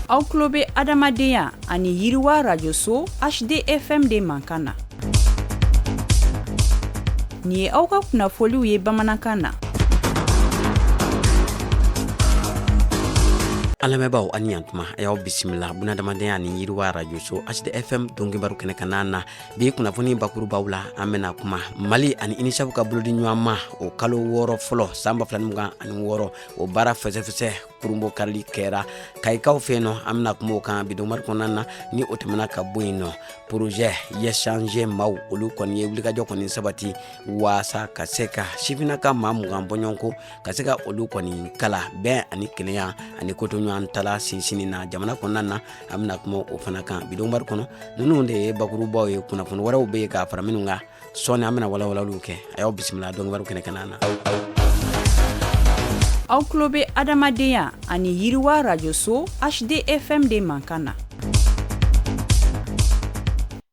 Aw tulo bɛ adamadenya ani yiriwa rajoso HDFM de mankan na. Nin ye aw ka kunnafoliw ye bamanankan na. An lamɛnbaaw, ani yantuma. A y'aw bisimila bunadamadenya ani yiriwa rajoso HDFM donkibaru kɛnɛ kan na. Bi kunnafoni bakurubaw la, an bɛna kuma Mali ani UNICEF ka bolodi ɲɔgɔnma o kalo 6 fɔlɔ san 2026, o baara fɛsɛfɛsɛ kurunbon karili kɛra Kayikaw fɛ yen nɔ. An bɛna kuma o kan bi donkibaru kɔnɔna na. Ni o tɛmɛna ka bɔ yen nɔ, projet Yes Changer maaw, olu kɔni ye wulikajɔ kɔni sabati waasa ka se ka sifinnaka maa 20 bɔɲɔgɔnko ka se ka olu kɔni kala bɛn ani kelenya ani kotoɲɔgɔn tala sinsinni na jamana kɔnɔna na. An bɛna kuma o fana kan bi donkibaru kɔnɔ. Ninnu de ye bakurubaw ye. Kunnafoni wɛrɛw bɛ yen k'a fara minnu kan, sɔɔni an bɛna walawalaliw kɛ. A y'aw bisimila donkibaru kɛnɛ kan na. Aw tulo bɛ adamadenya ani yiriwa rajoso HDFM de mankan na.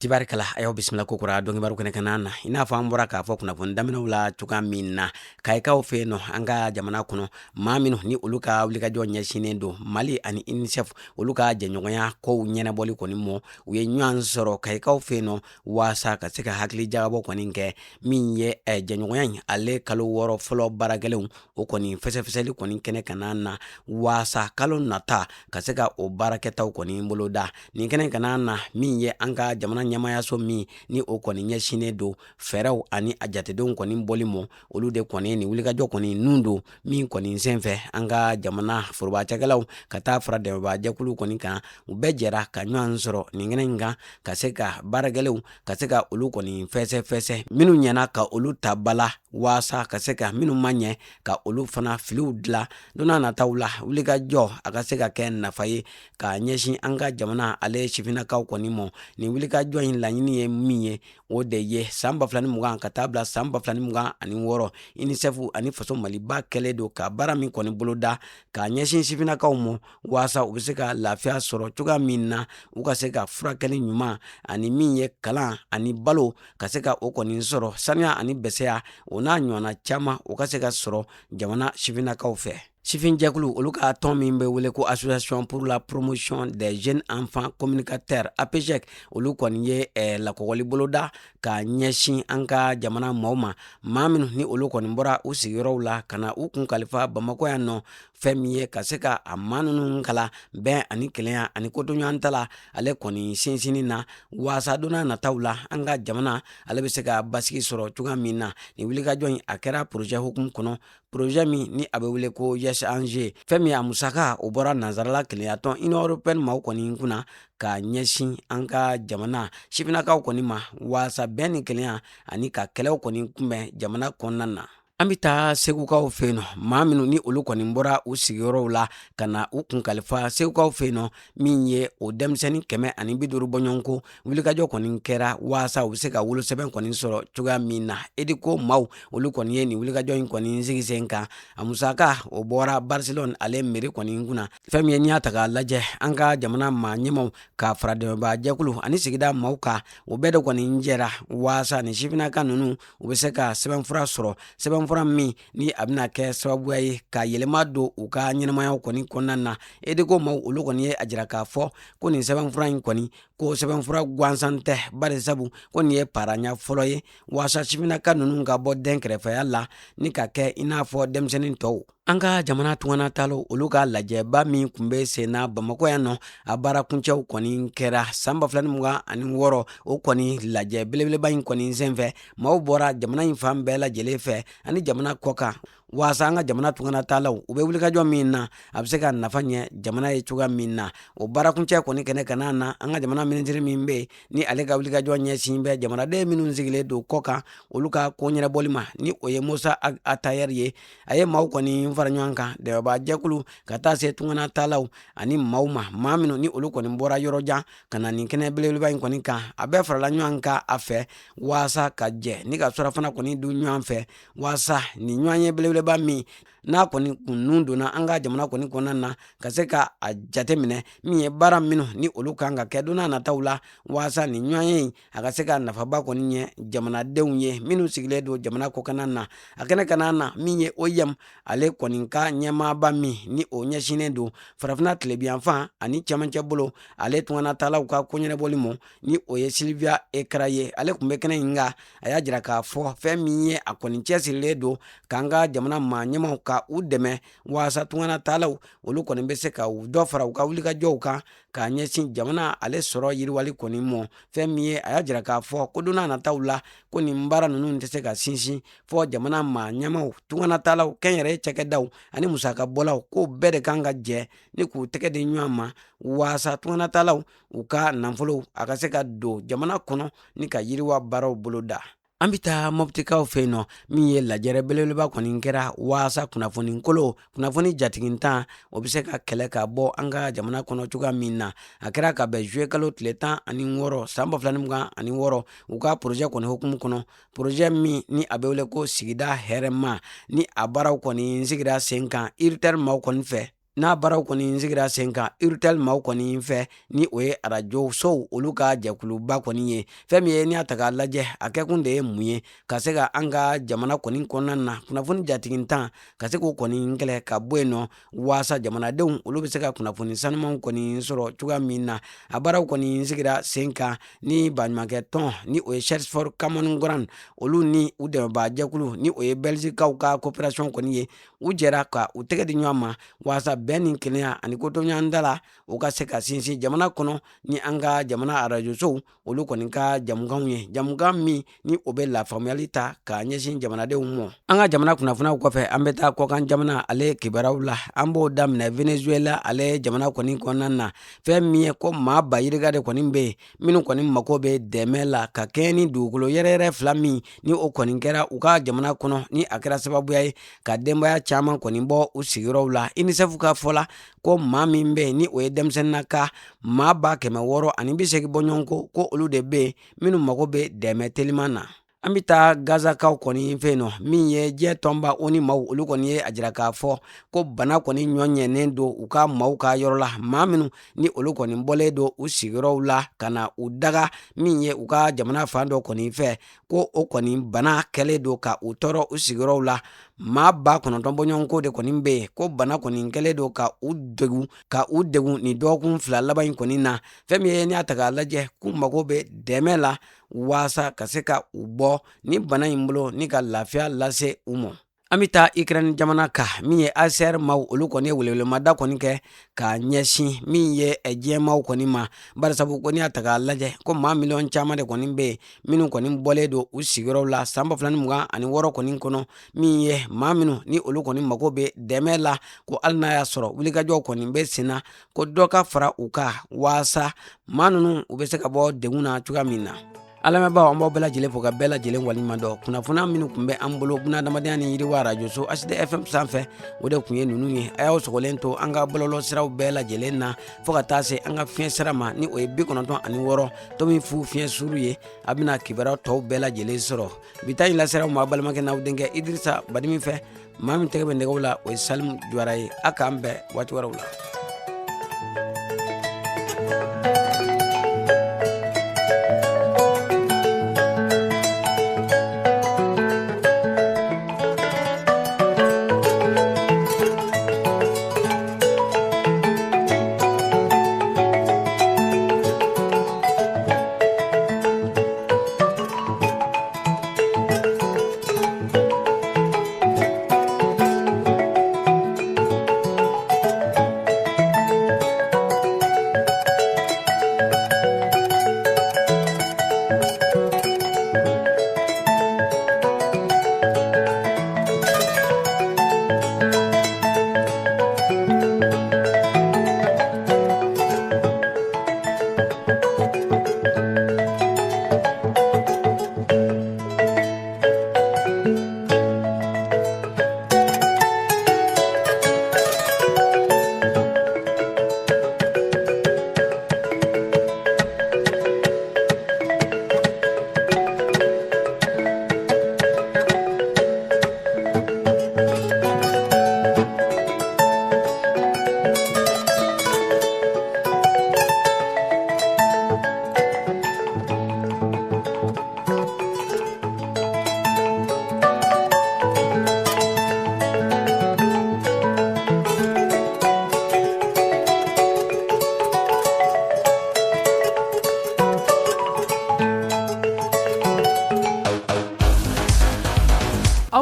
Tibarikala, a y'aw bisimila kokura donkibaru kɛnɛ kan na. I n'a fɔ an bɔra k'a fɔ kunnafoni daminɛw la cogoya min na, Kayikaw fɛ yen nɔ, an ka jamana kɔnɔ, maa minnu ni olu ka wulikajɔ ɲɛsinnen don Mali ani UNICEF olu ka jɛɲɔgɔnya kow ɲɛnabɔli kɔni mɔ, u ye ɲɔgɔn sɔrɔ Kayikaw fɛ yen nɔ waasa ka se ka hakili jagabɔ kɔni kɛ min ye jɛɲɔgɔnya in ale kalo 6 fɔlɔ baarakɛlenw, o kɔni fɛsɛfɛsɛli kɔni kɛnɛ kan na, waasa kalo nata ka se ka o baarakɛtaw kɔni boloda. Nin kɛnɛ kan na, min ye an ka jamana ɲɛmaayaso min ni o kɔni ɲɛsinnen don fɛɛrɛw ani a jatedenw kɔni bɔli mɔ, olu de kɔni nin wulikajɔ kɔni nun don min kɔni senfɛ, an ka jamana forobacakɛlaw ka taa fara dɛmɛbaajɛkulu kɔni kan, u bɛɛ jɛra ka ɲɔgɔn sɔrɔ nin kɛnɛ in kan ka se ka baarakɛlenw ka se ka olu kɔni fɛsɛfɛsɛ, minnu ɲɛna ka olu ta ba la, waasa ka se ka minnu ma ɲɛ ka olu fana filiw dilan don n'a nataw la, wulikajɔ a ka se ka kɛ nafa ye ka ɲɛsin an ka jamana ale sifinnakaw kɔni mɔ. Nin wulikajɔ in laɲini ye min ye, o de ye san 2020 ka taa bila san 2026, UNICEF ani faso Maliba kɛlen don ka baara min kɔni boloda ka ɲɛsin sifinnakaw mɔ, waasa u bɛ se ka lafiya sɔrɔ cogoya min na, u ka se ka furakɛli ɲuman ani min ye kalan ani balo ka se ka o kɔni sɔrɔ, saniya ani bɛsɛya, o n'a ɲɔgɔnna caman, o ka se ka sɔrɔ jamana sifinnakaw fɛ. Sifinjɛkulu olu ka tɔn min bɛ wele ko Association pour la promotion des jeunes enfants communicateurs, APJEC, olu kɔni ye lakɔgɔli boloda ka ɲɛsin an ka jamana maaw ma, maa minnu ni olu kɔni bɔra u sigiyɔrɔw la ka na u kun kalifa Bamakɔ yan nɔ. Fɛn min ye ka se ka a maa ninnu kalan bɛn ani kelenya ani kotoɲɔgɔn ta la ale kɔni sinsinni na, waasa don n'a nataw la an ka jamana ale bɛ se ka basigi sɔrɔ cogoya min na. Nin wulikajɔ in, a kɛra projet hukumu kɔnɔ, projet min ni a bɛ wele ko Yes Changer. Fɛn min a musaka, o bɔra nansarala kelenyatɔn Union européenne maaw kɔni kunna ka ɲɛsin an ka jamana sifinnakaw kɔni ma, waasa bɛn ni kelenya ani ka kɛlɛw kɔni kunbɛn jamana kɔnɔna na. An bɛ taa Segukaw fɛ yen nɔ. Maa minnu ni olu kɔni bɔra u sigiyɔrɔw la ka na u kun kalifa Segukaw fɛ yen nɔ, min ye o denmisɛnnin 150 bɔɲɔgɔnko, wulikajɔ kɔni kɛra waasa u bɛ se ka wolosɛbɛn kɔni sɔrɔ cogoya min na. EDUCO maaw, olu kɔni ye nin wulikajɔ in kɔni sigi sen kan. A musaka, o bɔra Barcelone ale mairie kɔni kunna. Fɛn min ye, n'i y'a ta k'a lajɛ, an ka jamana maa ɲɛmaw ka fara dɛmɛbaajɛkulu ani sigida maaw kan, o bɛɛ de kɔni jɛra waasa nin sifinnaka ninnu u bɛ se ka sɛbɛnfura sɔrɔ, sɛbɛnfura min ni a bɛna kɛ sababuya ye ka yɛlɛma don u ka ɲɛnamayaw kɔni kɔnɔna na. EDUCO maaw, olu kɔni ye a jira k'a fɔ ko nin sɛbɛnfura in kɔni, ko sɛbɛnfura gansan tɛ, bari sabu ko nin ye paranya fɔlɔ ye waasa sifinnaka ninnu ka bɔ den kɛrɛfɛya la ni ka kɛ i n'a fɔ denmisɛnnin tɔw. An ka jamana tunganataalaw olu ka lajɛba min tun bɛ sen na Bamakɔ yan nɔ, a baara kuncɛw kɔni kɛra san 2026. O kɔni lajɛ belebeleba in kɔni senfɛ, maaw bɔra jamana in fan bɛɛ lajɛlen fɛ ani jamana kɔkan, waasa an ka jamana tunganataalaw u bɛ wulikajɔ min na, a bɛ se ka nafa ɲɛ jamana ye cogoya min na. O baarakuncɛ kɔni kɛnɛ kan na, an ka jamana minisiri min bɛ yen ni ale ka wulikajɔ ɲɛsin bɛ jamanaden minnu sigilen don kɔkan olu ka ko ɲɛnabɔli ma, ni o ye Mosa Atayɛri ye, a ye maaw kɔni fara ɲɔgɔn kan, dɛmɛbaajɛkulu ka taa se tunganataalaw ani maaw ma, maa minnu ni olu kɔni bɔra yɔrɔ jan ka na nin kɛnɛ belebeleba in kɔni kan. A bɛɛ farala ɲɔgɔn kan a fɛ waasa ka jɛ ni ka surafana kɔni dun ɲɔgɔn fɛ, waasa nin ɲɔgɔn ye belebeleba min n'a kɔni kun nun donna an ka jamana kɔni kɔnɔna na ka se ka a jateminɛ min ye baara minnu ni olu kan ka kɛ don n'a nataw la waasa nin ɲɔgɔnye in a ka se ka nafaba kɔni ɲɛ jamanadenw ye minnu sigilen don jamana kɔkanna na. A kɛnɛ kana na min ye OIM ale kɔni ka ɲɛmaaba min ni o ɲɛsinnen don farafinna tilebinyanfan ani cɛmancɛ bolo ale tunganataalaw ka koɲɛnabɔli ma ni o ye Sylvia Ekra ye, ale tun bɛ kɛnɛ in kan. A y'a jira k'a fɔ fɛn min ye a kɔni cɛsirilen don k'an ka jamana maa ɲɛmaw ka u dɛmɛ waasa tunganataalaw olu kɔni bɛ se ka dɔ fara u ka wulikajɔw kan k'a ɲɛsin jamana ale sɔrɔ yiriwali kɔni mɔ. Fɛn min ye a y'a jira k'a fɔ ko don n'a nataw la ko nin baara ninnu tɛ se ka sinsin fɔ jamana maa ɲɛmaw, tunganataalaw, kɛnyɛrɛye cakɛdaw ani musakabɔlaw k'o bɛɛ de kan ka jɛ ni k'u tɛgɛ di ɲɔgɔn ma waasa tunganataalaw u ka nafolo a ka se ka don jamana kɔnɔ ni ka yiriwa baaraw boloda. An bɛ taa mɔptikaw fɛ yen nɔ min ye lajɛrɛ belebeleba kɔni kɛra waasa kunnafoni kolo kunnafoni jatigintan o bɛ se ka kɛlɛ ka bɔ an ka jamana kɔnɔ cogoya min na. A kɛra ka bɛn juillet kalo tile 16 san 2026 u ka projet kɔni hukumu kɔnɔ, projet min ni a bɛ wele ko sigida hɛrɛma ni a baaraw kɔni sigira sen kan URTEL maaw kɔni fɛ n'a baaraw kɔni sigira sen kan URTEL maaw kɔni fɛ ni o ye arajo sow olu ka jɛkuluba kɔni ye. Fɛn min ye n'i y'a ta k'a lajɛ a kɛkun de ye mun ye ka se ka an ka jamana kɔni kɔnɔna na kunnafoni jatigintan ka se k'o kɔni kɛlɛ ka bɔ yen nɔ waasa jamanadenw olu bɛ se ka kunnafoni sanumanw kɔni sɔrɔ cogoya min na. A baaraw kɔni sigira sen kan ni baɲumankɛ tɔn ni o ye Search for Common Ground olu ni u dɛmɛbaajɛkulu ni o ye Belgiquekaw ka coopération kɔni ye, u jɛra ka u tɛgɛ di ɲɔgɔn ma waasa bɛn ni kelenya ani kotoɲɔgɔnda la u ka se ka sinsin jamana kɔnɔ ni an ka jamana arajosow olu kɔni ka jamukanw ye, jamukan min ni o bɛ lafaamuyali ta k'a ɲɛsin jamanadenw ma. An ka jamana kunnafoniyaw kɔfɛ, an bɛ taa kɔkan jamana ale kibaruyaw la. An b'o daminɛ Venezuela ale jamana kɔni kɔnɔna na. Fɛn min ye ko maa ba yirika de kɔni bɛ yen minnu kɔni mako bɛ dɛmɛ la ka kɛɲɛ ni dugukolo yɛrɛyɛrɛ fila min ni o kɔni kɛra u ka jamana kɔnɔ ni a kɛra sababuya ye ka denbaya caman kɔni bɔ u sigiyɔrɔw la. UNICEF ka fɔ la ko maa min bɛ yen ni o ye denmisɛnninna ka maa 680 bɔɲɔgɔnko ko olu de bɛ yen minnu mago bɛ dɛmɛ teliman na. An bɛ taa gazakaw kɔni fɛ yen nɔ min ye diɲɛ tɔnba ONU maaw olu kɔni ye a jira k'a fɔ ko bana kɔni ɲɔ ɲɛnen don u ka maaw ka yɔrɔ la, maa minnu ni olu kɔni bɔlen don u sigiyɔrɔw la ka na u daga min ye u ka jamana fan dɔ kɔni fɛ, ko o kɔni bana kɛlen don ka u tɔɔrɔ u sigiyɔrɔw la. Maa 9000 bɔɲɔgɔnko de kɔni bɛ yen ko bana kɔni kɛlen don ka u degun ka u degun nin dɔgɔkun fila laban in kɔni na. Fɛn min ye n'i y'a ta k'a lajɛ k'u mago bɛ dɛmɛ la waasa ka se ka u bɔ ni bana in bolo ni ka lafiya lase u ma. An bɛ taa Ukraine jamana kan min ye HCR maaw olu kɔni ye welewelemada kɔni kɛ k'a ɲɛsin min ye diɲɛ maaw kɔni ma, barisabu ko n'i y'a ta k'a lajɛ ko maa miliyɔn caman de kɔni bɛ yen minnu kɔni bɔlen don u sigiyɔrɔw la san 2026 kɔni kɔnɔ, min ye maa minnu ni olu kɔni mago bɛ dɛmɛ la, ko hali n'a y'a sɔrɔ wulikajɔw kɔni bɛ sen na ko dɔ ka fara u kan waasa maa ninnu u bɛ se ka bɔ degun na cogoya min na. An lamɛnbaaw, an b'aw bɛɛ lajɛlen fo ka bɛɛ lajɛlen waleɲuman dɔn. Kunnafoniya minnu tun bɛ an bolo bunadamadenya ni yiriwa arajoso HD FM sanfɛ, o de tun ye ninnu ye. A y'aw sɔgɔlen to an ka bɔlɔlɔ siraw bɛɛ lajɛlen na fo ka taa se an ka fiɲɛ sira ma ni o ye 96.0 fiɲɛ suru ye. A bɛna kibaruya tɔw bɛɛ lajɛlen sɔrɔ. Bi ta in lasera aw ma balimakɛ n'aw denkɛ Idirisa Badimi fɛ. Maa min tɛgɛ bɛ nɛgɛw la, o ye Salimu Juwara ye. A k'an bɛn waati wɛrɛw la.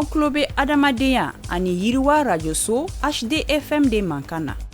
Aw tulo bɛ Adamadenya ani Yiriwa rajoso HDFM de mankan na.